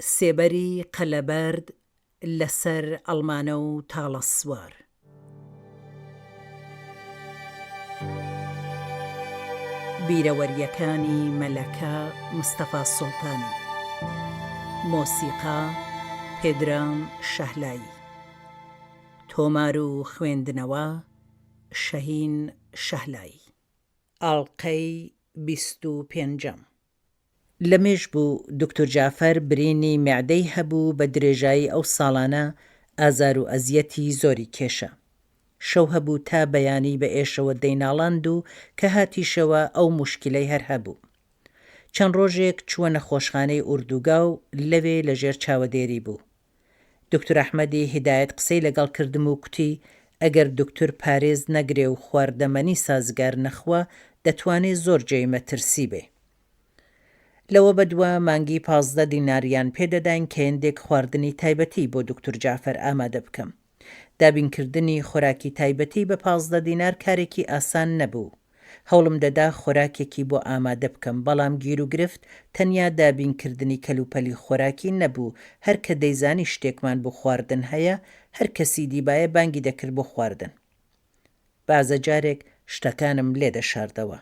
سێبەری قەلەبەرد لە سەر ئەڵمانە و تاڵە سوار. بیرەوەرییەکانی مەلەکە مستەفا سوڵتانی. مۆسیقا، پێدرام شەهلایی. تۆمار و خوێندنەوە، شەهین شەهلایی. ئاڵقەی 25ەم. لە مێژ بوو دوکتور جەعفەر برینی مێعدەی هەبوو بە درێژایی ئەو ساڵانە ئازار و ئەزیەتی زۆری کێشا. شەو هەبوو تا بەیانی بە ئێشەوە دەیناڵاند و کە هاتیشەوە ئەو موشکیلەی هەر هەبوو. چەند ڕۆژێک چووە نەخۆشخانەی ئوردوگا و لەوێ لە ژێر چاوەدێری بوو. دوکتور ئەحمەدی هیدایەت قسەی لەگەڵ کردم و کوتی ئەگەر دوکتور پارێز نەگرێ و خواردەمەنی سازگار نەخوا دەتوانێ زۆر جێی مەترسی بێ. لەوە بەدوا مانگی 15 دیناریان پێ دەداین کە هێندێک خواردنی تایبەتی بۆ دوکتور جەعفەر ئامادە بکەم. دابینکردنی خۆراکی تایبەتی بە 15 دینار کارێکی ئاسان نەبوو. هەوڵم دەدا خۆراکێکی بۆ ئامادە بکەم، بەڵام گیروگرفت تەنیا دابینکردنی کەلوپەلی خۆراکی نەبوو، هەر کە دەیزانی شتێکمان بۆ خواردن هەیە، هەر کەسی دیبایە بانگی دەکرد بۆ خواردن. بەعزە جارێک شتەکانم لێ دەشاردەوە.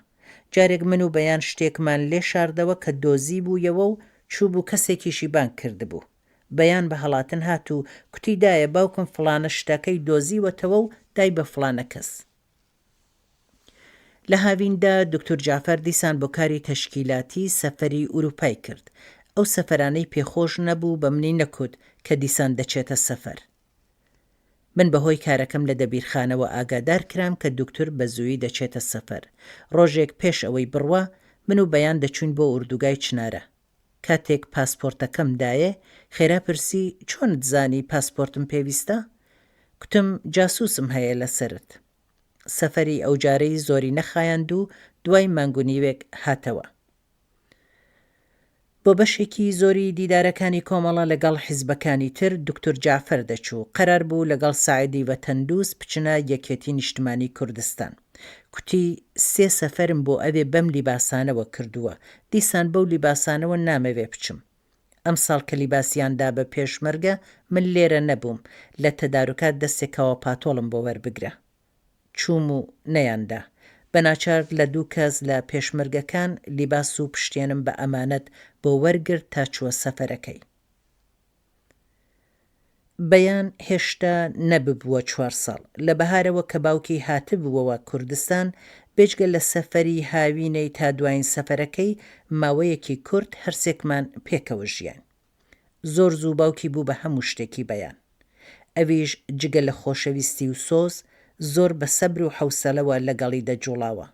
جارێک من و بەیان شتێکمان لێ شاردەوە کە دۆزیبوویەوە و چووبوو کەسێکیشی بانگ کردبوو. بەیان بە هەڵاتن هات و کوتی دایە باوکم فڵانە شتەکەی دۆزیوەتەوە و دای بە فڵانە کەس. لە هاویندا دوکتور جەعفەر دیسان بۆ کاری تەشکیلاتی سەفەری ئورووپای کرد. ئەو سەفەرانەی پێ خۆش نەبوو بە منی نەکوت کە دیسان دەچێتە سەفەر. من بە هۆی کارەکەم لە دەبیرخانەوە ئاگادار کرام کە دوکتور بە زوویی دەچێتە سەفەر. ڕۆژێک پێش ئەوەی بڕوا، من و بەیان دەچووین بۆ ئوردوگای چنارە. کاتێک پاسپۆرتەکەم دایێ، خێرا پرسی، چۆنت زانی پاسپۆرتم پێویستە؟ کوتم، جاسووسم هەیە لە سەرت. سەفەری ئەوجارەی زۆری نەخایاند و دوای مانگ و نیوێک هاتەوە. بۆ بەشێکی زۆری دیدارەکانی کۆمەڵە لە گەڵ حیزبەکانی تر دوکتور جەعفەر دەچوو. قەرار بوو لە گەڵ ساعدی وەتەندووست بچنە یەکێتی نیشتمانی کوردستان. کوتی، سێ سەفەرم بۆ ئەوێ بەم لیباسانەوە کردووە، دیسان بەو لیباسانەوە نامەوێ بچم. ئەمساڵ کە لیباسیان دا بە پێشمەرگە، من لێرە نەبووم، لە تەداروکات دەستێک کاوەپاتۆڵم بۆ وەربگرە. چووم و نەیاندا. بە ناچار لە دوو کەس لە پێشمەرگەکان لیباس و پشتێنم بە ئەمانەت بۆ وەرگرت تا چووە سەفەرەکەی. بەیان هێشتا نەببووە چوار ساڵ. لە بەهارەوە کە باوکی هاتبووەوە کوردستان، بێجگە لە سەفەری هاوینەی تا دوایین سەفەرەکەی، ماوەیەکی کورت هەرسێکمان پێکەوە ژیاین. زۆر زوو باوکی بوو بە هەموو شتێکی بەیان. ئەویش جگە لە خۆشەویستی و سۆز، زۆر بە سەبر و حەوسەلەوە لەگەڵی دەجووڵاوە.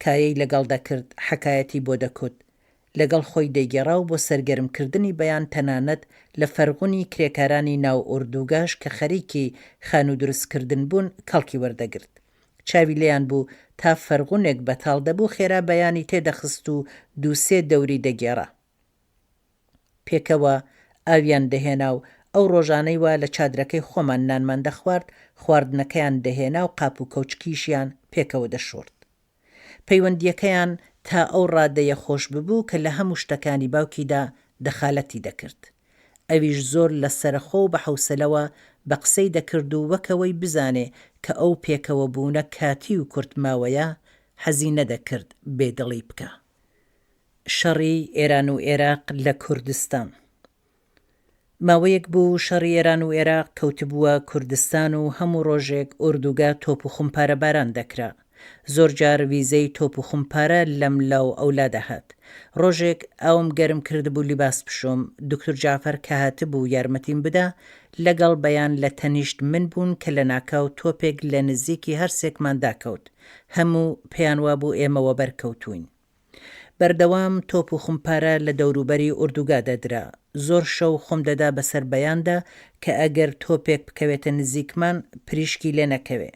کایەی لەگەڵ دەکرد، حەکایەتی بۆ دەکوت، لەگەڵ خۆی دەیگێڕا و بۆ سەرگەرم کردنی بەیان تەنانەت لە فەرغونی کرێکارانی ناو ئۆردوگاش کە خەریکی خانوو دروست کردن بوون کەڵکی وەردەگرت. چاوی لێیان بوو تا فەرغونێک بەتاڵ دەبوو خێرا بەیانی تێدەخست و دوو سێ دەوری دەگێڕا. پێکەوە ئاویان دەهێنا و ئەو ڕۆژانەی وا لە چادرەکەی خۆمان نانمان دەخوارد، خواردنەکەیان دەهێنا و قاپ و کەوچکیشیان پێکەوە دەشۆرد. پەیوەندییەکەیان تا ئەو ڕادەیە خۆش ببوو کە لە هەموو شتەکانی باوکیدا دەخالەتی دەکرد. ئەویش زۆر لە سەرەخۆ و بە حەوسەلەوە بە قسەی دەکرد و وەکەوەی بزانێ کە ئەو پێکەوەبوونە کاتی و کورتماوەیە، حەزی نەدەکرد بێدڵی بکا. شەڕی ئێران و ئێراق لە کوردستان. ماوەیەک بوو شەڕی ئێران و ئێراق کەوتبووە کوردستان و هەموو ڕۆژێک ئۆردوگا تۆپ و خومپارە باران دەکرا. زۆر جار ویزەی تۆپ و خومپارە لەم لا و ئەولا دەهات. ڕۆژێک ئاوم گەرم کردبوو لیباس بشۆم، دوکتور جەعفەر کە هاتبوو یارمەتیم بدا، لەگەڵ بەیان لە تەنیشت من بوون کە لەناکاو تۆپێک لە نزیکی هەرسێکمان داکەوت. هەموو پێیان وابوو ئێمە وەبەر کەوتووین. بەردەوام تۆپ و خومپارە لە دەوروبەری ئوردوگا دەدرا. زۆر شەو خۆم دەدا بەسەر بەیاندا کە ئەگەر تۆپێک بکەوێتە نزیکمان پریشکی لێ نەکەوێ.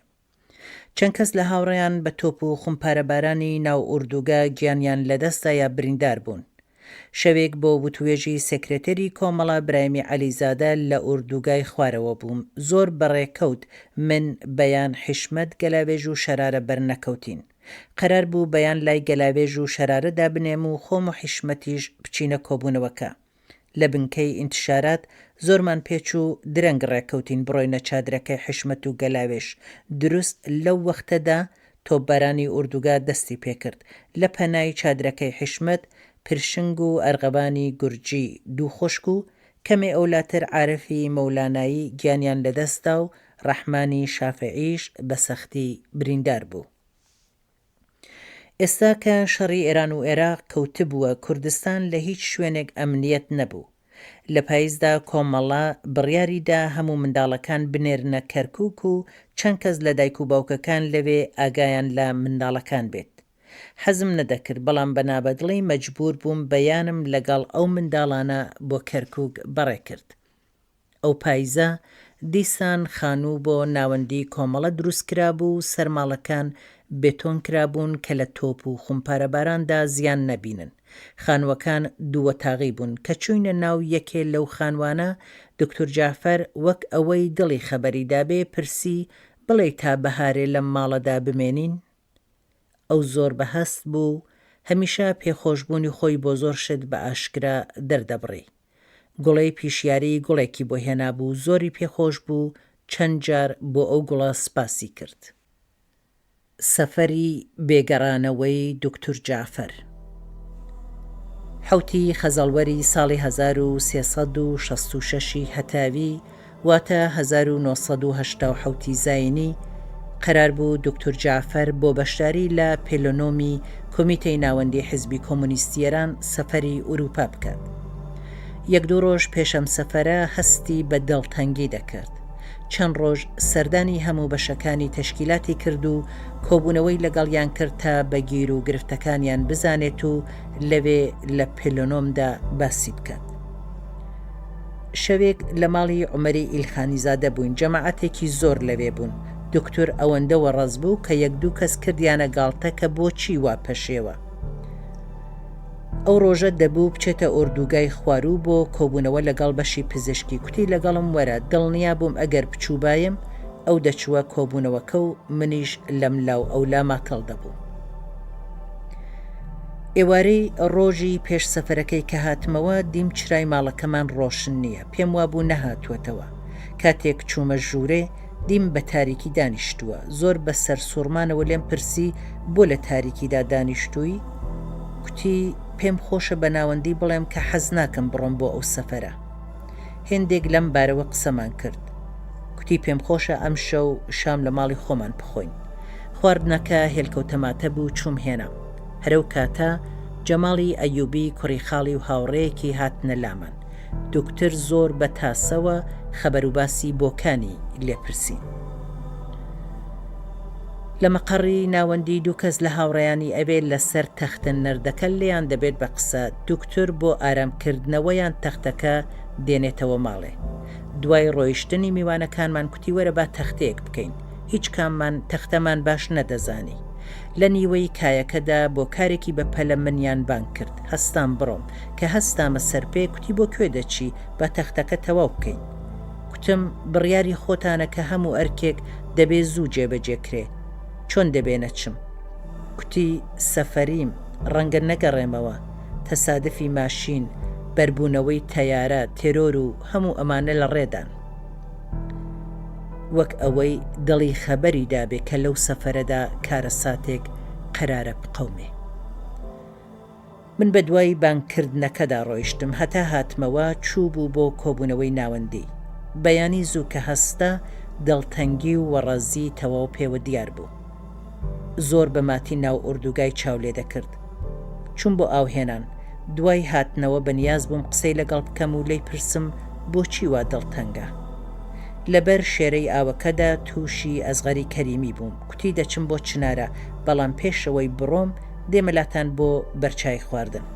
چەند کەس لە هاوڕێیان بە تۆپ و خومپارەبارانی ناو ئوردوگا گیانیان لەدەستدا یا بریندار بوون. شەوێک بۆ وتوێژی سێکرێتێری کۆمەڵە برایمی عەلیزادە لە ئوردوگای خوارەوە بووم. زۆر بە ڕێکەوت من، بەیان، حیشمەت، گەلاوێژ و شەرارە بەرنەکەوتین. قەرار بوو بەیان لای گەلاوێژ و شەرارە دابنێم و خۆم و حیشمەتیش بچینە کۆبوونەوەکە. لە بنکەی ئینتشارات زۆرمان پێچوو درەنگ ڕێکەوتین بڕۆینە چادرەکەی حیشمەت و گەلاوێژ دروست لەو وەختەدا تۆپبارانی ئوردوگا دەستی پێکرد لە پەنای چادرەکەی حیشمەت پرشنگ و ئەرغەبانی گورجی دوو خۆشک و کەمێ ئەولاتر عارفی مەولانایی گیانیان لەدەست دا و ڕەحمانی شافعیش بە سەختی بریندار بوو. ئێستا کە شەڕی ئێران و ئێراق کەوتبووە کوردستان لە هیچ شوێنێک ئەمنیەت نەبوو. لە پایزدا کۆمەڵە بڕیاری دا هەموو منداڵەکان بنێرنە کەرکوک و چەند کەس لە دایک و باوکەکان لەوێ ئاگایان لە منداڵەکان بێت. حەزم نەدەکرد بەڵام بە نابەدڵی مەجبوور بووم بەیانم لەگەڵ ئەو منداڵانە بۆ کەرکوک بەڕێ کرد. ئەو پایزە دیسان خانوو بۆ ناوەندی کۆمەڵە دروست کرابوو و سەر ماڵەکان بێتۆن کرابوون کە لە تۆپ و خومپارەباراندا زیان نەبینن. خانووەکان دووەتاغی بوون. کە چووینە ناو یەکێ لەو خانوانە، دوکتور جەعفەر وەک ئەوەی دڵی خەبەری دابێ پرسی، بڵێی تا بەهارێ لەم ماڵەدا بمێنین؟ ئەو زۆر بە هەست بوو و هەمیشە پێخۆشبوونی خۆی بۆ زۆر شت بە ئاشکرا دەردەبڕی. گوڵەی پیشیاری گوڵێکی بۆ هێنابوو زۆری پێ خۆش بوو چەند جار بۆ ئەو گوڵە سپاسی کرد. سەفەری بێ گەڕانەوەی دوکتور جەعفەر. حەوتی خەزەڵوەری ساڵی 1366 ی هەتاوی واتە 1987 ی زایینی، قەرار بوو دوکتور جەعفەر بۆ بەشداری لە پێلۆنۆمی کۆمیتەی ناوەندی حیزبی کۆمۆنیستی ئێران سەفەری ئورووپا بکات. یەک دوو ڕۆژ پێش ئەم سەفەرە هەستی بە دڵتەنگی دەکرد. چەند ڕۆژ سەردانی هەموو بەشەکانی تەشکیلاتی کرد و کۆبوونەوەی لەگەڵیان کرد تا بە گیر و گرفتەکانیان بزانێت و لەوێ لە پێلۆنۆمدا باسی بکات. شەوێک لە ماڵی عومەری ئیلخانیزادە بووین، جەماعەتێکی زۆر لەوێ بوون. دوکتور ئەوەندە وەڕەز بوو کە یەک دوو کەس کردیانە گاڵتە کە بۆچی وا پەشێوە. ئەو ڕۆژە دەبوو بچێتە ئۆردووگای خواروو بۆ کۆبوونەوە لەگەڵ بەشی پزیشکی، کوتی لەگەڵم وەرە، دڵنیا بووم ئەگەر بچووبایم ئەو دەچووە کۆبوونەوەکە و منیش لەملا و ئەولا ماتەڵ دەبووم. ئێوارەی ڕۆژی پێش سەفەرەکەی کە هاتمەوە دیم چرای ماڵەکەمان ڕۆشن نییە، پێم وابوو نەهاتووەتەوە. کاتێک چوومە ژوورێ دیم بە تاریکی دانیشتووە. زۆر بە سەرسووڕمانەوە لێم پرسی بۆ لە تاریکیدا دانیشتووی؟ کوتی پێم خۆشە بە ناوەندی بڵێم کە حەز ناکەم بڕۆم بۆ ئەو سەفەرە. هێندێک لەم بارەوە قسەمان کرد. کوتی پێم خۆشە ئەمشەو شام لە ماڵی خۆمان بخۆین. خواردنەکە هێلکە و تەماتە بوو چووم هێنام. هەر ئەو کاتە جەماڵی ئەیوبی کوڕی خاڵی و هاوڕێیەکی هاتنە لامان. دوکتر زۆر بە تاسەوە خەبەر و باسی بۆکانی لێ پرسین. لە مەقەڕی ناوەندی دوو کەس لە هاوڕێیانی ئەوێ لە سەر تەختە نەردەکە لێیان دەبێت بە قسە، دوکتور بۆ ئارام کردنەوەیان تەختەکە دێنێتەوە ماڵێ. دوای ڕۆیشتنی میوانەکانمان کوتی وەرە با تەختەیەک بکەین. هیچ کاممان تەختەمان باش نەدەزانی. لە نیوەی کایەکەدا بۆ کارێکی بە پەلە منیان بانگ کرد. هەستام بڕۆم. کە هەستامە سەرپێ کوتی بۆ کوێ دەچی با تەختەکە تەواو بکەین. کوتم بڕیاری خۆتانە کە هەموو ئەرکێک دەبێ زوو جێبەجێ کرێ. چۆن دەبێ نەچم؟ کوتی سەفەریم، ڕەنگە نەگەڕێمەوە. تەسادفی ماشین، بەربوونەوەی تەیارە، تێرۆر و هەموو ئەمانە لە ڕێدان. وەک ئەوەی دڵی خەبەری دابێ کە لەو سەفەرەدا کارەساتێک قەرارە بقەومێ. من بە دوای بانگ کردنەکەدا ڕۆیشتم، هەتا هاتمەوە چووبوو بۆ کۆبوونەوەی ناوەندی. بەیانی زوو کە هەستا دڵتەنگی و وەڕەزی تەواو پێوە دیار بوو. زۆر بە ماتی ناو ئوردوگای چاو لێ دەکرد. چووم بۆ ئاو هێنان. دوای هاتنەوە بە نیاز بووم قسەی لەگەڵ بکەم و لێی پرسم بۆچی وا دڵتەنگە. لە بەر شێرەی ئاوەکەدا تووشی ئەسغەری کەریمی بووم. کوتی دەچم بۆ چنارە، بەڵام پێشەوەی بڕۆم دێمە لاتان بۆ بەر چای خواردن.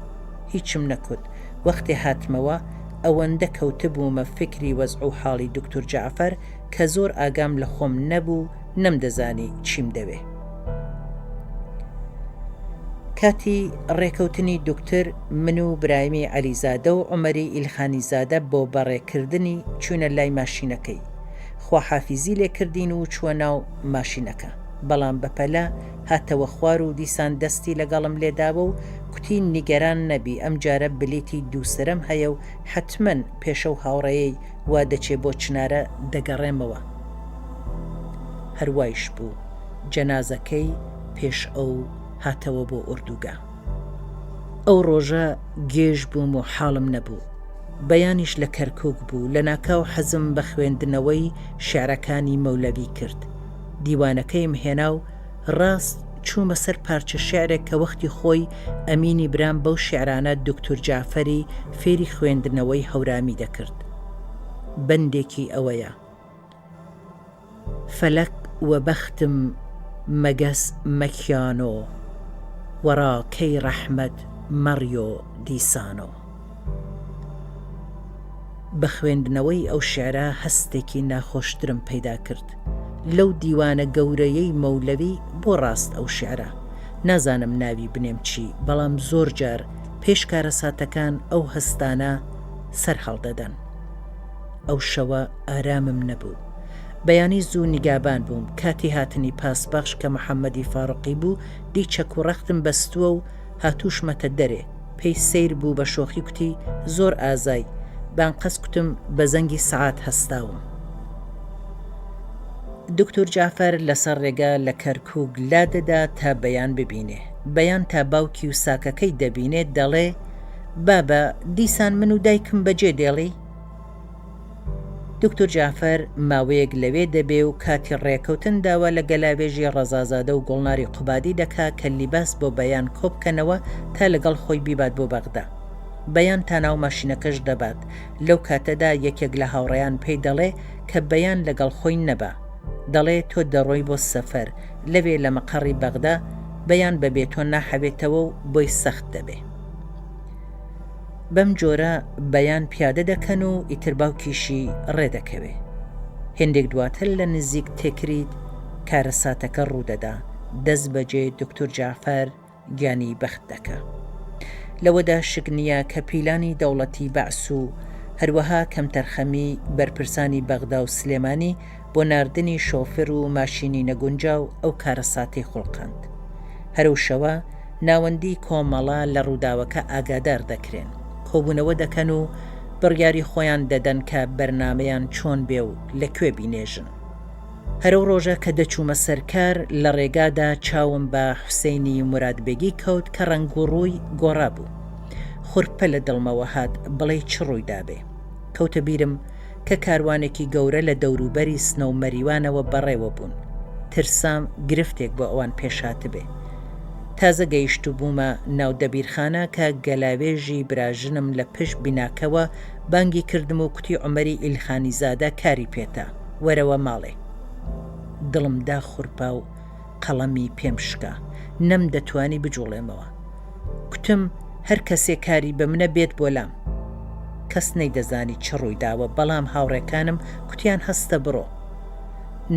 هیچم نەکوت. وەختێ هاتمەوە ئەوەندە کەوتبوومە فکری وەزع و حاڵی دوکتور جەعفەر کە زۆر ئاگام لە خۆم نەبوو نەمدەزانی چیم دەوێ. کاتی ڕێکەوتنی دوکتور من و برایمی عەلیزادە و عومەری ئیلخانیزادە بۆ بەڕێ کردنی چووینە لای ماشینەکەی. خواحافیزی لێ کردین و چووە ناو ماشینەکە. بەڵام بەپەلە هاتەوە خوار و دیسان دەستی لەگەڵم لێداوە و کوتی نیگەران نەبی ئەمجارە بلیتی دووسەرەم هەیە و حەتمەن پێش ئەو هاوڕێیەی وا دەچێ بۆ چنارە دەگەڕێمەوە. هەر وایش بوو، جەنازەکەی پێش ئەو هاتەوە بۆ ئۆردوگا. ئەو ڕۆژە گێژ بووم و حاڵم نەبوو. بەیانیش لە کەرکووک بوو، لەناکاو حەزم بە خوێندنەوەی شیعرەکانی مەولەوی کرد. دیوانەکەیم هێنا و ڕاست چوومە سەر پارچە شیعرێک کە وەختی خۆی ئەمینی برام بەو شیعرانە دوکتور جەعفەری فێری خوێندنەوەی هەورامی دەکرد. بەندێکی ئەوەیە. فەلەک وە بەختم مەگەس مەکیانۆ وەڕا کەی ڕەحمەت مەڕیۆ دیسانۆ. بە خوێندنەوەی ئەو شیعرە هەستێکی ناخۆشترم پەیدا کرد لەو دیوانە گەورەیەی مەولەوی بۆ ڕاست ئەو شیعرە نازانم ناوی بنێم چی بەڵام زۆر جار پێش کارەساتەکان ئەو هەستانە سەر هەڵدەدەن. ئەو شەوە ئارامم نەبوو. بەیانی زوو نیگابان بووم، کاتی هاتنی پاسبەخش کە محەممەدی فاروقی بوو، دی چەک و ڕەختم بەستووە و هاتووشمەتە دەرێ، پێی سەیر بوو بە شۆخی کوتی زۆر ئازای، بانقەست کوتم بە زەنگی سەعات هەستاوم. دوکتور جەعفەر لەسەر ڕێگا لە کەرکووک لا دەدا تا بەیان ببینێ. بەیان تا باوکی و ساکەکەی دەبینێ دەڵێ، بابە دیسان من و دایکم بەجێ دێڵی؟ دوکتور جەعفەر ماوەیەک لەوێ دەبێ و کاتی ڕێکەوتن داوا لە گەلاوێژی ڕەزازادە و گوڵناری قوبادی دەکا کە لیباس بۆ بەیان کۆ بکەنەوە تا لەگەڵ خۆی بیبات بۆ بەغدا. بەیان تا ناو ماشینەکەش دەبات. لەو کاتەدا یەکێک لە هاوڕێیان پێی دەڵێ کە بەیان لەگەڵ خۆی نەبا. دەڵێ تۆ دەڕۆی بۆ سەفەر، لەوێ لە مەقەڕی بەغدا بەیان بە بێ تۆ ناحەوێتەوە و بۆی سەخت دەبێ. بەم جۆرە بەیان پیادە دەکەن و ئیتر باوکیشی ڕێ دەکەوێ. هێندێک دواتر لە نزیک تکریت کارەساتەکە ڕوو دەدا، دەست بەجێ دوکتور جەعفەر گیانی بەخت دەکا. لەوەدا شک نییە کە پیلانی دەوڵەتی بەعس و هەروەها کەمتەرخەمی بەرپرسانی بەغدا و سلێمانی بۆ ناردنی شۆفر و ماشینی نەگونجاو ئەو کارەساتەی خوڵقاند. هەر ئەو شەوە ناوەندی کۆمەڵە لە ڕووداوەکە ئاگادار دەکرێن، کۆبوونەوە دەکەن و بڕیاری خۆیان دەدەن کە بەرنامەیان چۆن بێ و لە کوێ بینێژن. هەر ئەو ڕۆژە کە دەچوومە سەر کار، لە ڕێگادا چاوم بە حوسەینی مورادبێگی کەوت کە ڕەنگ و ڕووی گۆڕابوو. خورپە لە دڵمەوە هات بڵێی چ ڕووی دابێ. کەوتە بیرم کە کاروانێکی گەورە لە دەوروبەری سنە و مەریوانەوە بەڕێوە بوون. ترسام گرفتێک بۆ ئەوان پێش هاتبێ. تازە گەیشتبوومە ناو دەبیرخانە کە گەلاوێژی براژنم لە پشت بیناکەوە بانگی کردم و کوتی عومەری ئیلخانیزادە کاری پێتە، وەرەوە ماڵێ. دڵم داخورپا و قەڵەمی پێم شکا. نەمدەتوانی بجووڵێمەوە. کوتم هەر کەسێ کاری بە منە بێت بۆ لام. کەس نەیدەزانی چ ڕووی داوە بەڵام هاوڕێکانم کوتیان هەستە بڕۆ.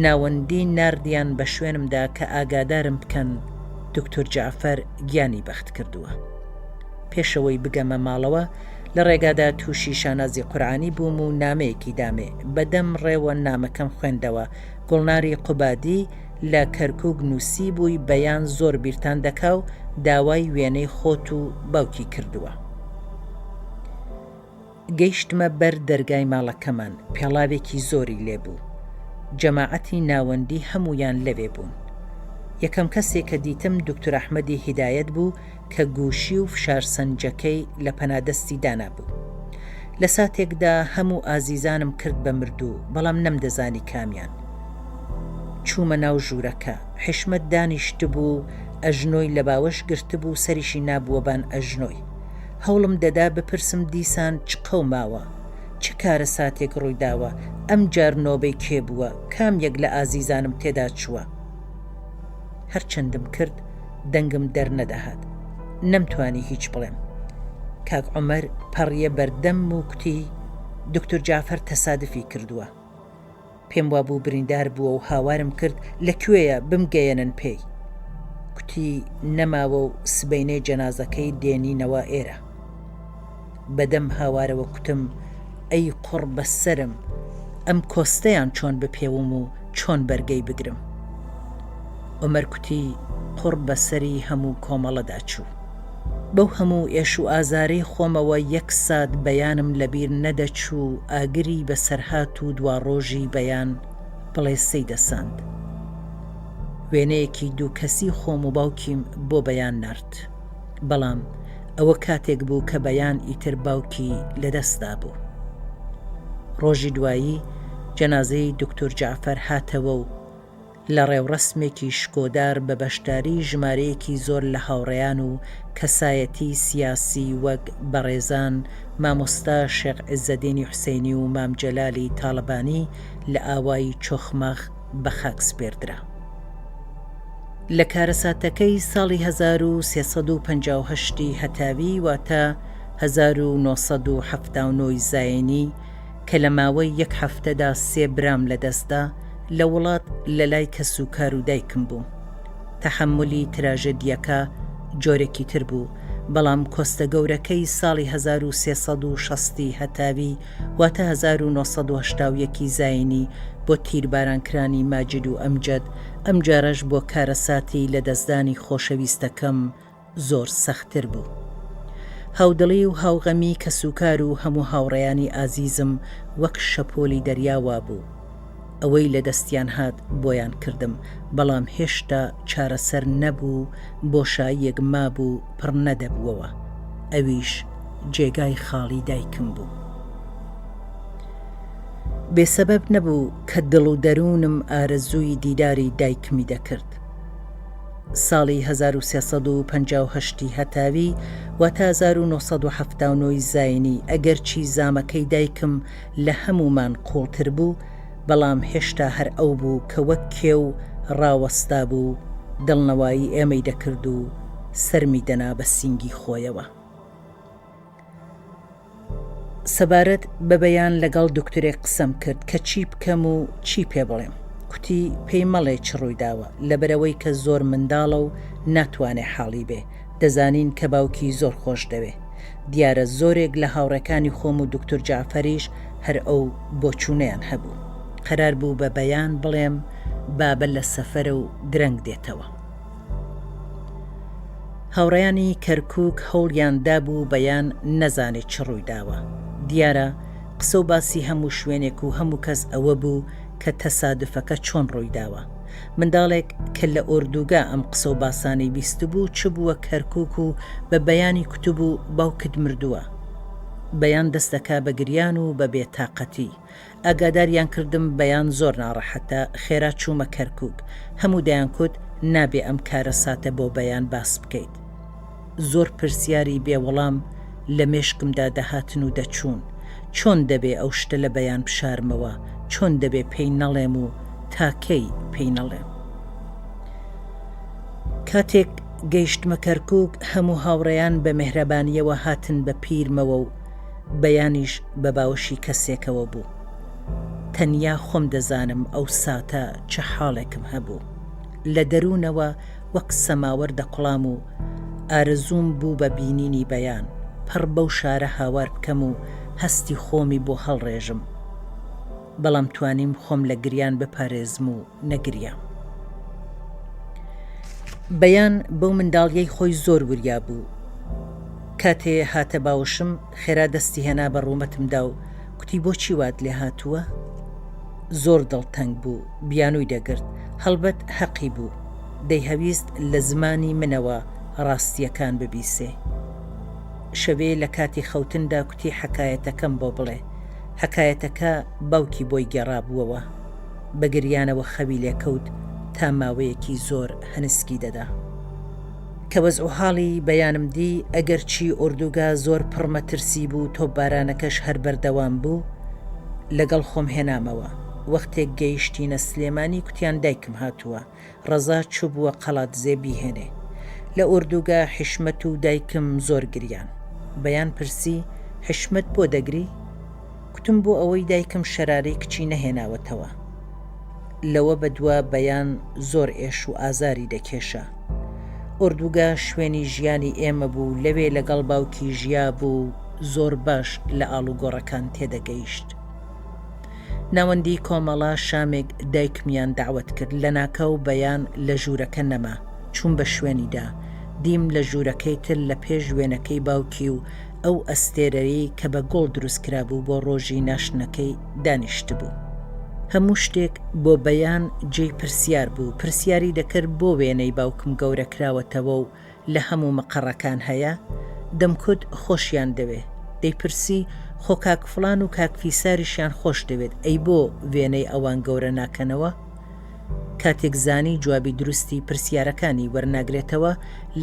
ناوەندی ناردیان بە شوێنمدا کە ئاگادارم بکەن دوکتور جەعفەر گیانی بەخت کردووە. پێش ئەوەی بگەمە ماڵەوە لە ڕێگادا تووشی شانازی قورعانی بووم و نامەیەکی دامێ. بە دەم ڕێوە نامەکەم خوێندەوە. گوڵناری قوبادی لە کەرکوک نووسیبووی بەیان زۆر بیرتان دەکا و داوای وێنەی خۆت و باوکی کردووە. گەیشتمە بەر دەرگای ماڵەکەمان، پێڵاوێکی زۆری لێ بوو. جەماعەتی ناوەندی هەموویان لەوێ بوون. یەکەم کەسێ کە دیتم دوکتور ئەحمەدی هیدایەت بوو کە گوشی و فشارسەنجەکەی لە پەنا دەستی دانابوو. لە ساتێکدا هەموو ئازیزانم کرد بە مردوو، بەڵام نەمدەزانی کامیان. چوومە ناو ژوورەکە. حیشمەت دانیشتبوو و ئەژنۆی لە باوەش گرتبوو و سەریشی نابووە بان ئەژنۆی. هەوڵم دەدا بپرسم دیسان چ قەوماوە؟ چ کارەساتێک ڕووی داوە؟ ئەمجار نۆبەی کێ بووە؟ کام یەک لە ئازیزانم تێدا چووە؟ هەرچەندم کرد دەنگم دەرنەدەهات. نەمتوانی هیچ بڵێم. کاک عومەر پەڕییە بەردەمم و کوتی، دوکتور جەعفەر تەسادفی کردووە. پێم وابوو بریندار بووە و هاوارم کرد لە کوێیە بمگەیەنن پێی. کوتی نەماوە و سبەینێ جەنازەکەی دێنینەوە ئێرە. بەدەم هاوارەوە کوتم ئەی قوڕ بە سەرم ئەم کۆستەیان چۆن بپێوم و چۆن بەرگەی بگرم. عومەر کوتی قوڕ بەسەری هەموو کۆمەڵەدا چوو. بەو هەموو ئێش و ئازارەی خۆمەوە یەک سات بەیانم لەبیر نەدەچوو ئاگری بەسەرهات و دواڕۆژی بەیان بڵێسەی دەساند. وێنەیەکی دووکەسی خۆم و باوکیم بۆ بەیان نارد. بەڵام ئەوە کاتێک بوو کە بەیان ئیتر باوکی لەدەست دابوو. ڕۆژی دوایی جەنازەی دوکتور جەعفەر هاتەوە و لە ڕێوڕەسمێکی شکۆدار بە بەشداری ژمارەیەکی زۆر لە هاوڕێیان و کەسایەتی سیاسی وەک بەڕێزان مامۆستا شێخ عیزەدینی حوسەینی و مام جەلالی تاڵەبانی لە ئاوایی چۆخماخ بە خاک سپێردرا. لە کارەساتەکەی ساڵی 1358 ی هەتاوی واتە 1979 ی زایینی کە لە ماوەی یەک هەفتەدا سێ برام لەدەستدا، لە وڵات لە لای کەسوکار و دایکم بووم. تەحەمولی تراژێدییەکە جۆرێکی تر بوو، بەڵام کۆستە گەورەکەی ساڵی 1360 ی هەتاوی واتە 1981 ی زایینی بۆ تیربارانکرانی ماجید و ئەمجەد، ئەمجارەش بۆ کارەساتی لەدەستدانی خۆشەویستەکەم زۆر سەختتر بوو. هاودڵی و هاوغەمی کەسوکار و هەموو هاوڕێیانی ئازیزم وەک شەپۆلی دەریا وابوو. ئەوەی لە دەستیان هات بۆیان کردم، بەڵام هێشتا چارەسەر نەبوو، بۆشاییەک مابوو پڕ نەدەبووەوە، ئەویش جێگای خاڵی دایکم بوو. بێ سەبەب نەبوو کە دڵ و دەروونم ئارەزووی دیداری دایکمی دەکرد. ساڵی 1358 ی هەتاوی واتە 1979 ی زاینی ئەگەرچی زامەکەی دایکم لە هەموومان قووڵتر بوو بەڵام هێشتا هەر ئەو بوو کە وەک کێو ڕاوەستابوو و دڵنەوایی ئێمەی دەکرد و سەرمی دەنا بە سینگی خۆیەوە. سەبارەت بە بەیان لەگەڵ دوکتورێک قسەم کرد کە چی بکەم و چی پێ بڵێم. کوتی پێی مەڵێ چ ڕوویداوە، لەبەرئەوەی کە زۆر منداڵە و ناتوانێ حاڵی بێ، دەزانین کە باوکی زۆر خۆش دەوێ. دیارە زۆرێک لە هاوڕێکانی خۆم و دوکتور جەعفەریش هەر ئەو بۆچوونەیان هەبوو. قەرار بوو بە بەیان بڵێم بابە لە سەفەرە و درەنگ دێتەوە. هاوڕێیانی کەرکووک هەوڵیان دابوو بەیان نەزانێ چ ڕووی داوە. دیارە قسە و باسی هەموو شوێنێک و هەموو کەس ئەوە بوو کە تەسادفەکە چۆن ڕووی داوە. منداڵێک کە لە ئۆردووگا ئەم قسە و باسانەی بیستبوو چبووە کەرکووک و بە بەیانی کوتبوو باوکت مردووە. بەیان دەست دەکا بە گریان و بە بێتاقەتی. ئاگاداریان کردم بەیان زۆر ناڕەحەتە، خێرا چوومە کەرکوک، هەموو دەیانکوت نابێ ئەم کارەساتە بۆ بەیان باس بکەیت. زۆر پرسیاری بێ وەڵام لە مێشکمدا دەهاتن و دەچوون، چۆن دەبێ ئەو شتە لە بەیان بشارمەوە، چۆن دەبێ پێی نەڵێم و تا کەی پێی نەڵێم؟ کاتێک گەیشتمە کەرکوک هەموو هاوڕێیان بە مێهرەبانییەوە هاتن بە پیرمەوە و بەیانیش بە باوەشی کەسێکەوە بوو. تەنیا خۆم دەزانم ئەو ساتە چ حاڵێکم هەبوو. لە دەروونەوە وەک سەماوەر دەکوڵام و ئارەزووم بوو بە بینینی بەیان، پڕ بەو شارە هاوار بکەم و هەستی خۆمی بۆ هەڵڕێژم. بەڵام توانیم خۆم لە گریان بپارێزم و نەگریام. بەیان بەو منداڵیەی خۆی زۆر وریا بوو. کاتێ هاتە باوەشم خێرا دەستی هێنا بە ڕوومەتمدا و کوتی بۆچی وات لێ هاتووە؟ زۆر دڵتەنگ بوو، بیانووی دەگرت، هەڵبەت هەقی بوو، دەیهەویست لە زمانی منەوە ڕاستییەکان ببیسێ. شەوێ لە کاتی خەوتندا کوتی حەکایەتەکەم بۆ بڵێ. حەکایەتەکە باوکی بۆی گێڕابووەوە. بە گریانەوە خەوی لێ کەوت تا ماوەیەکی زۆر هەنسکی دەدا. کە وەزعوحاڵی بەیانم دی، ئەگەرچی ئۆردوگا زۆر پڕ مەترسی بوو تۆپبارانەکەش هەر بەردەوام بوو، لەگەڵ خۆم هێنامەوە. وەختێک گەیشتینە سلێمانی کوتیان دایکم هاتووە، ڕەزا چووبووە قەڵادزێ بیهێنێ. لە ئۆردوگا حیشمەت و دایکم زۆر گریان. بەیان پرسی، حیشمەت بۆ دەگری؟ کوتم بۆ ئەوەی دایکم شەرارەی کچی نەهێناوەتەوە. لەوە بەدوا بەیان زۆر ئێش و ئازاری دەکێشا. ئۆردوگا شوێنی ژیانی ئێمە بوو، لەوێ لەگەڵ باوکی ژیابوو و زۆر باش لە ئاڵوگۆڕەکان تێدەگەیشت. ناوەندی کۆمەڵە شامێک دایکمیان دەعوەت کرد، لەناکاو بەیان لە ژوورەکە نەما، چووم بە شوێنیدا، دیم لە ژوورەکەی تر لە پێش وێنەکەی باوکی و ئەو ئەستێرەی کە بە گوڵ دروست کرابوو بۆ ڕۆژی ناشتنەکەی دانیشتبوو. هەموو شتێک بۆ بەیان جێی پرسیار بوو، پرسیاری دەکرد بۆ وێنەی باوکم گەورە کراوەتەوە و لە هەموو مقەڕەکان هەیە؟ دەمکوت خۆشیان دەوێ. دەیپرسی خۆ کاک فڵان و کاک فیساریشیان خۆش دەوێت ئەی بۆ وێنەی ئەوان گەورە ناکەنەوە؟ کاتێک زانی جوابی دروستی پرسیارەکانی وەرناگرێتەوە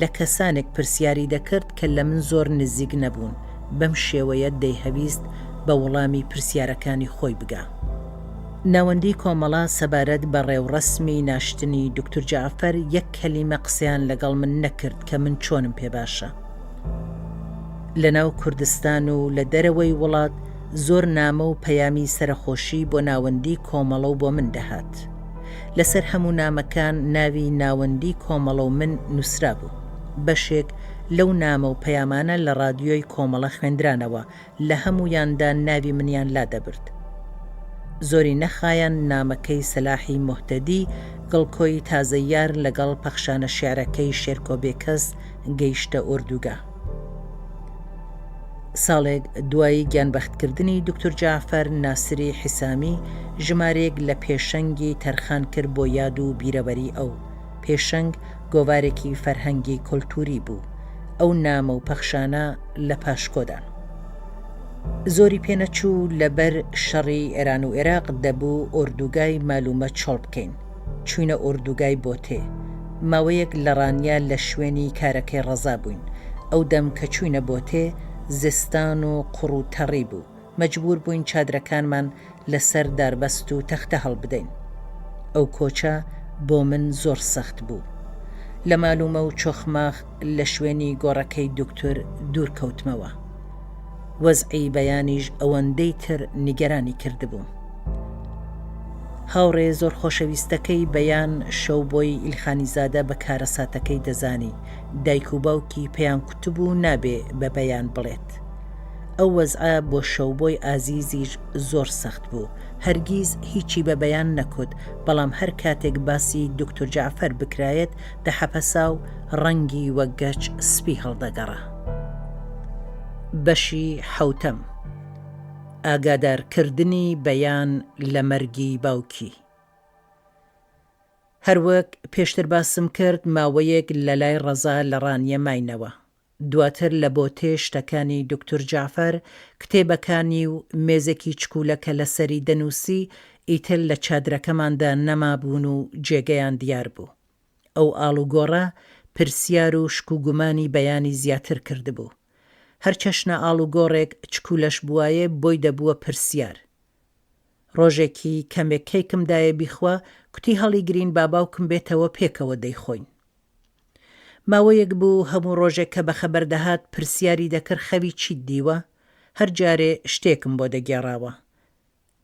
لە کەسانێک پرسیاری دەکرد کە لە من زۆر نزیک نەبوون، بەم شێوەیە دەیهەویست بە وڵامی پرسیارەکانی خۆی بگا. ناوەندی کۆمەڵە سەبارەت بە ڕێوڕەسمی ناشتنی دوکتور جەعفەر یەک کەلیمە قسەیان لەگەڵ من نەکرد کە من چۆنم پێ باشە. لە ناو کوردستان و لە دەرەوەی وڵات زۆر نامە و پەیامی سەرەخۆشی بۆ ناوەندی کۆمەڵە و بۆ من دەهات. لە سەر هەموو نامەکان ناوی ناوەندی کۆمەڵە و من نووسرابوو. بەشێک لەو نامە و پەیامانە لە ڕادیۆی کۆمەڵە خوێندرانەوە لە هەموویاندا ناوی منیان لادەبرد. زۆری نەخایاند نامەکەی سەلاحی موهتەدی گڵکۆی تازەیار لەگەڵ پەخشانە شیعرەکەی شێرکۆ بێکەس گەیشتە ئۆردوگا. ساڵێک دوای گیانبەختکردنی دوکتور جەعفەر ناسری حیسامی ژمارەیەک لە پێشەنگی تەرخان کرد بۆ یاد و بیرەوەری ئەو. پێشەنگ گۆڤارێکی فەرهەنگی کولتووری بوو. ئەو نامە و پەخشانە لە پاشکۆدان. زۆری پێ نەچوو لە بەر شەڕی ئێران و ئێراق دەبوو ئۆردوگای مالومە چۆڵ بکەین. چووینە ئۆردوگای بۆتێ. ماوەیەک لە ڕانیە لە شوێنی کارەکەی ڕەزا بووین. ئەو دەم کە چووینە بۆتێ زستان و قوڕ و تەڕی بوو. مەجبوور بووین چادرەکانمان لە سەر داربەست و تەختە هەڵبدەین. ئەو کۆچە بۆ من زۆر سەخت بوو. لە مالومە و چۆخماخ لە شوێنی گۆڕەکەی دوکتور دوور کەوتمەوە. وەزعی بەیانیش ئەوەندەی تر نیگەرانی کردبووم. هاوڕێ زۆر خۆشەویستەکەی بەیان شەوبۆی ئیلخانیزادە بە کارەساتەکەی دەزانی، دایک و باوکی پێیان کوتبوو نابێ بە بەیان بڵێت. ئەو وەزعە بۆ شەوبۆی ئازیزیش زۆر سەخت بوو، هەرگیز هیچی بە بەیان نەکوت، بەڵام هەر کاتێک باسی دوکتور جەعفەر بکرایەت دەحەپەسا و ڕەنگی وەک گەچ سپی هەڵدەگەڕا. بەشی حەوتەم، ئاگادار کردنی بەیان لە مەرگی باوکی. هەروەک پێشتر باسم کرد ماوەیەک لە لای ڕەزا لە ڕانیە ماینەوە. دواتر لە بۆتێ شتەکانی دوکتور جەعفەر، کتێبەکانی و مێزێکی چکولە کە لەسەری دەنووسی ئیتر لە چادرەکەماندا نەمابوون و جێگەیان دیار بوو. ئەو ئاڵوگۆڕە پرسیار و شک و گومانی بەیانی زیاتر کردبوو. هەر چەشنە ئاڵوگۆڕێک چکولەش بوایێ بۆی دەبووە پرسیار. ڕۆژێکی کەمێک کەیکم دایێ بیخوا، کوتی هەڵیگرین با باوکم بێتەوە پێکەوە دەیخۆین. ماوەیەک بوو هەموو ڕۆژێک کە بەخەبەر دەهات پرسیاری دەکرد خەوی چیت دیوە؟ هەر جارێ شتێکم بۆ دەگێڕاوە.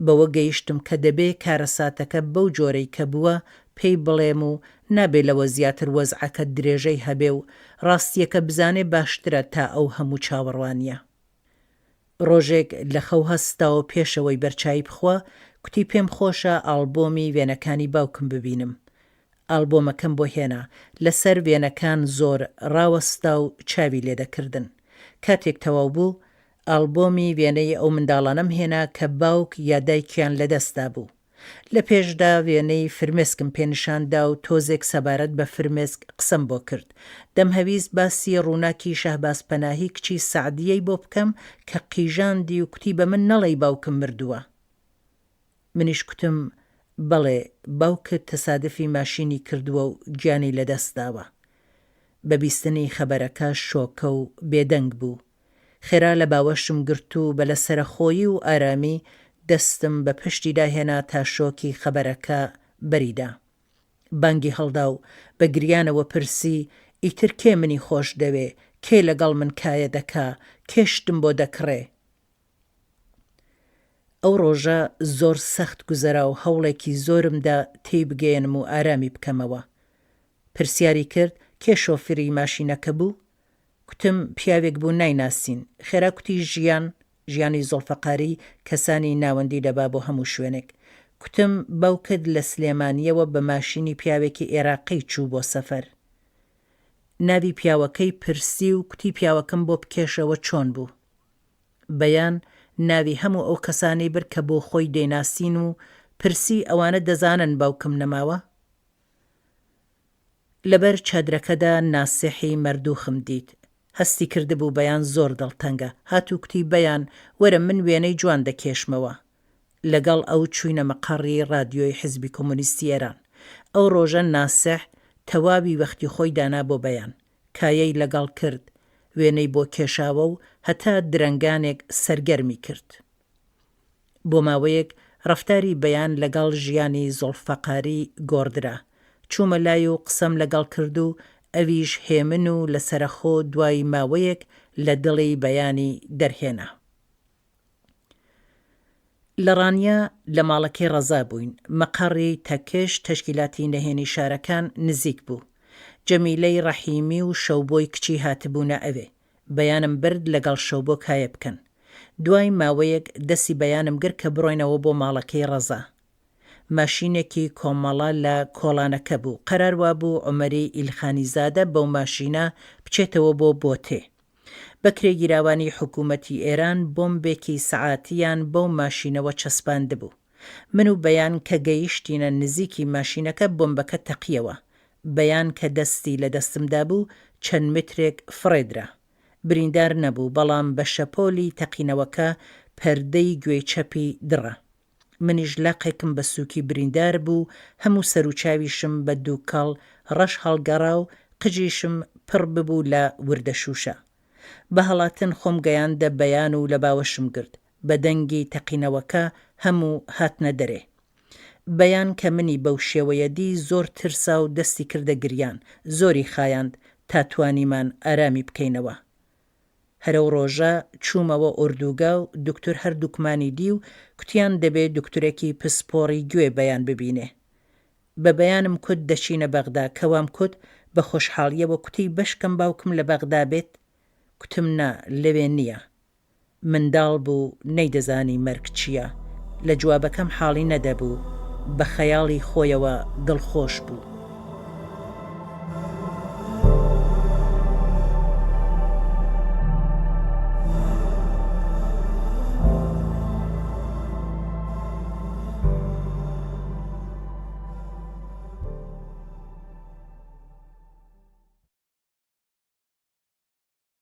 بەوە گەیشتم کە دەبێ کارەساتەکە بەو جۆرەی کە بووە پێی بڵێم و نابێ لەوە زیاتر وەزعەکە درێژەی هەبێ و ڕاستییەکە بزانێ باشترە تا ئەو هەموو چاوەڕوانییە. ڕۆژێک لە خەو هەستا و پێش ئەوەی بەرچایی بخوا، کوتی پێم خۆشە ئاڵبۆمی وێنەکانی باوکم ببینم. ئاڵبۆمەکەم بۆ هێنا، لە سەر وێنەکان زۆر ڕاوەستا و چاوی لێ دەکردن. کاتێک تەواو بوو، ئاڵبۆمی وێنەی ئەو منداڵانەم هێنا کە باوک یا دایکیان لە دەست دابوو. لە پێشدا وێنەی فرمێسکم پێ نیشان دا و تۆزێک سەبارەت بە فرمێسک قسەم بۆ کرد. دەمهەویست باسی ڕووناکی شەهبازپەناهی کچی سەعدییەی بۆ بکەم کە قیژاندی و کوتی بە من نەڵێی باوکم مردووە. منیش کوتم بەڵێ باوکت تەسادفی ماشینی کردووە و گیانی لە دەست داوە. بە بیستنی خەبەرەکە شۆکە و بێدەنگ بوو. خێرا لە باوەشم گرت و بە لەسەرەخۆیی و ئارامی دەستم بە پشتیدا هێنا تا شۆکی خەبەرەکە بەری دا. بانگی هەڵدا و بە گریانەوە پرسی، ئیتر کێ منی خۆش دەوێ، کێ لەگەڵ من کایە دەکا، کێ شتم بۆ دەکڕێ؟ ئەو ڕۆژە زۆر سەخت گوزەرا و هەوڵێکی زۆرم دا تێی بگەیەنم و ئارامی بکەمەوە. پرسیاری کرد، کێ شۆفیری ماشینەکە بوو؟ کوتم، پیاوێک بوو نایناسین. خێرا کوتی، ژیان. ژیانی زوڵفەقاری کەسانی ناوەندی دەبا بۆ هەموو شوێنێک. کوتم باوکت لە سلێمانییەوە بە ماشینی پیاوێکی ئێراقی چوو بۆ سەفەر. ناوی پیاوەکەی پرسی و کوتی پیاوەکەم بۆ بکێشەوە چۆن بوو. بەیان ناوی هەموو ئەو کەسانەی برد کە بۆ خۆی دەیناسین و پرسی ئەوانە دەزانن باوکم نەماوە؟ لەبەر چادرەکەدا ناسیحی مەردوخم دیت. هەستی کردبوو بەیان زۆر دڵتەنگە. هات و کوتی بەیان وەرە من وێنەی جوان دەکێشمەوە. لەگەڵ ئەو چووینە مەقەڕی ڕادیۆی حیزبی کۆمۆنیستی ئێران. ئەو ڕۆژە ناسیح تەواوی وەختی خۆی دانا بۆ بەیان. کایەی لەگەڵ کرد، وێنەی بۆ کێشاوە و هەتا درەنگانێک سەرگەرمی کرد. بۆ ماوەیەک ڕەفتاری بەیان لەگەڵ ژیانی زوڵفەقاری گۆڕدرا. چوومە لای و قسەم لەگەڵ کرد و ئەویش هێمن و لەسەرەخۆ دوای ماوەیەک لە دڵی بەیانی دەرهێنا. لە ڕانیە لە ماڵەکەی ڕەزا بووین، مەقەڕی تەکش، تەشکیلاتی نەهێنی شارەکان، نزیک بوو. جەمیلەی ڕەحیمی و شەوبۆی کچی هاتبوونە ئەوێ. بەیانم برد لەگەڵ شەوبۆ کایە بکەن. دوای ماوەیەک دەستی بەیانم گرت کە بڕۆینەوە بۆ ماڵەکەی ڕەزا. ماشینێکی کۆمەڵە لە کۆڵانەکە بوو، قەرار وابوو عومەری ئیلخانیزادە بەو ماشینە بچێتەوە بۆ بۆتێ. بەکرێگیراوانی حکوومەتی ئێران بۆمبێکی سەعاتیان بەو ماشینەوە چەسپاندبوو. من و بەیان کە گەیشتینە نزیکی ماشینەکە بۆمبەکە تەقییەوە. بەیان کە دەستی لە دەستمدا بوو چەند مترێک فڕێدرا. بریندار نەبوو بەڵام بە شەپۆلی تەقینەوەکە پەردەی گوێی چەپی دڕا. منیش لاقێکم بە سووکی بریندار بوو، هەموو سەروچاویشم بە دووکەڵ ڕەش هەڵگەڕا و قژیشم پڕ ببوو لە وردە شووشە. بە هەڵاتن خۆم گەیاندە بەیان و لە باوەشم گرت. بە دەنگی تەقینەوەکە هەموو هاتنە دەرێ. بەیان کە منی بەو شێوەیە دی زۆر ترسا و دەستی کردە گریان، زۆری خایاند تا توانیمان ئارامی بکەینەوە. هەر ئەو ڕۆژە چوومەوە ئۆردووگا و دوکتور هەردووکمانی دی و کوتیان دەبێ دوکتورێکی پسپۆڕی گوێ بەیان ببینێ. بە بەیانم کوت دەچینە بەغدا، کە وام کوت بە خۆشحاڵییەوە کوتی بەشکەم باوکم لە بەغدا بێت؟ کوتم نا لەوێ نییە. منداڵ بوو نەیدەزانی مەرگ چییە، لە جوابەکەم حاڵی نەدەبوو، بە خەیاڵی خۆیەوە دڵخۆش بوو.